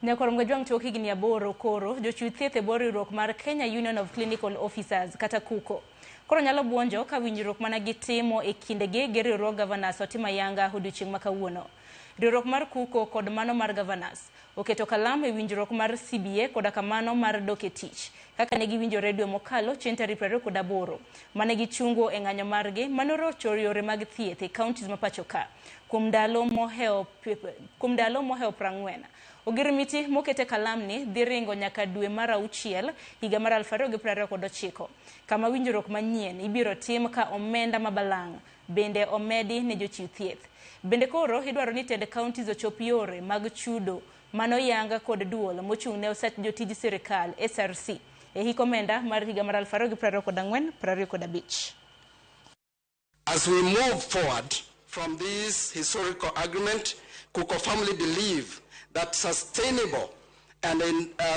Nyakwar Mgajwang' tok higni 8 koro, jochiw thieth e bwo riwruok mar Kenya Union of Clinical Officers kata KUCO. Koro nyalo buonjo ka winjruok mana gitimo e kindegi gi riwruog Governors otim ayanga odiochieng' ma kawuono. Riwruok mar KUCO kod mano mar Governors oketo kalam e winjruok mar CBA koda kamano mar dok e tich kaka ne giwinjore dwe mokalo chieng' tarik 28 mane gichungo e ng'anyo margi manorocho yore mag thieth e counties ma pacho ka kuom ndalo mohewo 40. Ogirimiti mokete kalamni dhi ringo nyaka dwe mar 6 higa mar 2029 kama winjruok manyien ibiro tim ka omenda mabalang' bende omedi ne jochiw thieth. Bende koro idwaro ni tend counties ochop yore mag chudo manoyang kod duol mochung' ne osach jotij sirikal SRC e hik omenda mar higa mar 2024-2025. As we move forward from this historical agreement, KUCO firmly believe that sustainable and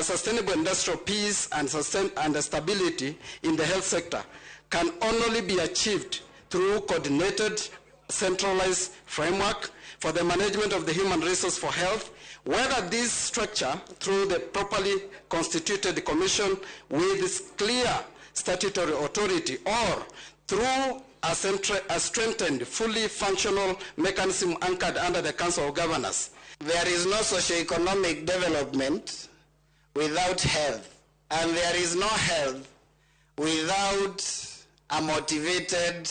sustainable industrial peace and stability in the health sector can only be achieved through coordinated, centralized framework for the management of the human resource for health, whether this structure through the properly constituted commission with clear statutory authority or through a strengthened, fully functional mechanism anchored under the Council of Governors. There is no socio-economic development without health, and there is no health without a motivated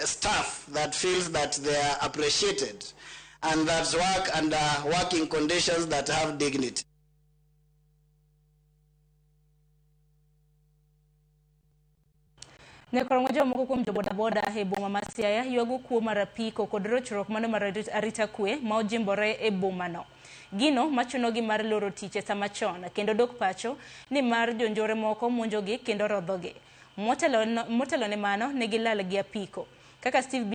staff that feels that they are appreciated and that work under working conditions that have dignity. Nyakwar moko kuom jobodaboda e boma ma Siaya ywago kuo mar apiko kod rochruok mano mar arita kwe ma ojimbore e bomano. Gino machunogi mar loro tich e sama chon kendo dok pacho ni mar jonjore moko monjogi kendo rodhogi. Motelo ne mano ne gilal gi apiko. Kaka Steve